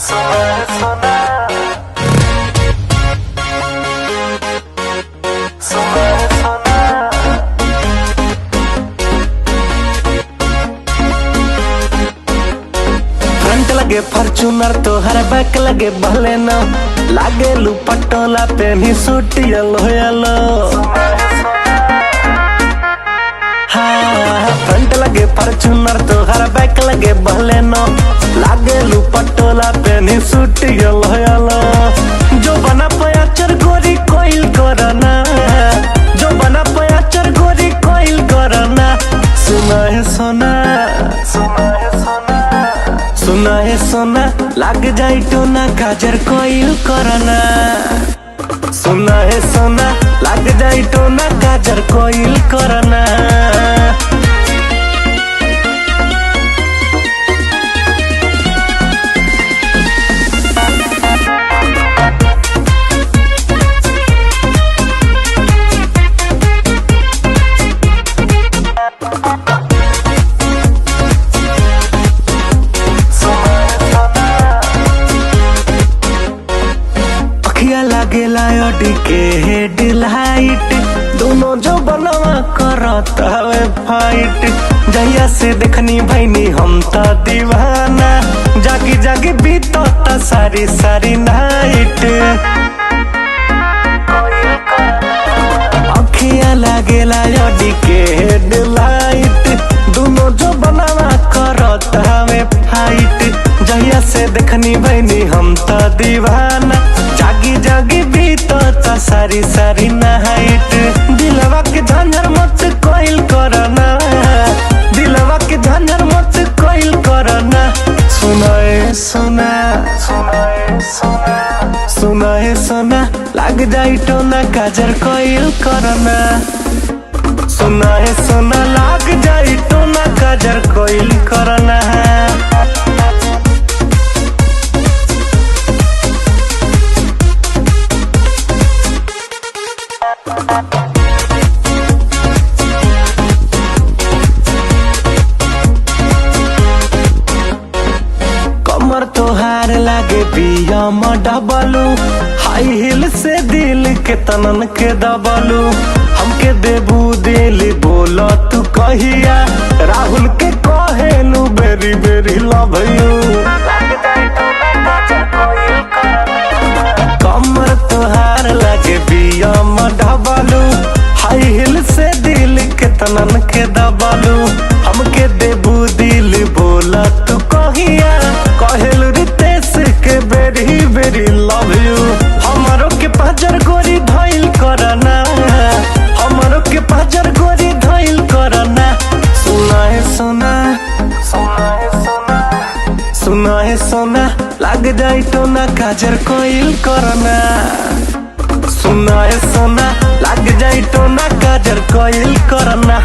सोना सोना सोना front लगे Fortuner तोहर bank लगे बलेनो, लागे लू पटोला पेनी सूट येलो येलो। हाँ, फ्रंट लगे फॉर्चूनर तोहर बैक लगे बलेनो, लागे लू पटोला पेनी सूट येलो येलो। जो बना पयाचर गोरी कोइल करना, जो बना पयाचर गोरी कोइल करना। सुना है सोना, सुना है सोना, सुना है सोना, लाग जाई टोना काजर कोइल करना। सुना है सोना, लाग जाई टोना काजर कोइल करना। अखिया लागेला अडी के हेड लाइट, दोनों जो बनवा करत हवे फाइट। जहिया से देखनी भैनी हम त दीवाना, जागी जागी बीतता सारी सारी नाइट। अखिया लागेला अडी के हेड लाइट, दोनों जो बनवा करत हवे फाइट। जहिया से देखनी भैनी हम त दीवाना, जागी जागी बीतता सारी सारी नाइट। दिलवा के झांझर मत कोइल करना, दिलवा के झांझर मत कोइल करना। सुनाए सोना, सुनाए सोना, सुनाए सोना, लाग जाई टोना काजर कोइल करना। सुनाए सोना, लाग जाई टोना काजर कोइल करना। कमर तोहार लागे बियम डबलू, हाई हिल से दिल के तनन के दबलू। हमके देबू दिल बोल तू कहिया, राहुल के कहेलू बेरी बेरी लव you. कमर तोहार लागे बियम डबलू, हाई हिल से दिल के तनन के दबलू। हमके देबू दिल बोल तू कहिया, कहेलू रितेश के बेरी बेरी लव you. हमारो के पाजर गोरी धइल करना, हमारो के पाजर गोरी धइल करना। सुना है सोना, सुना है सोना, सुना है सोना, लाग जाई टोना काजर कोइल करना। सुना है सोना, लाग जाई टोना काजर कोइल करना।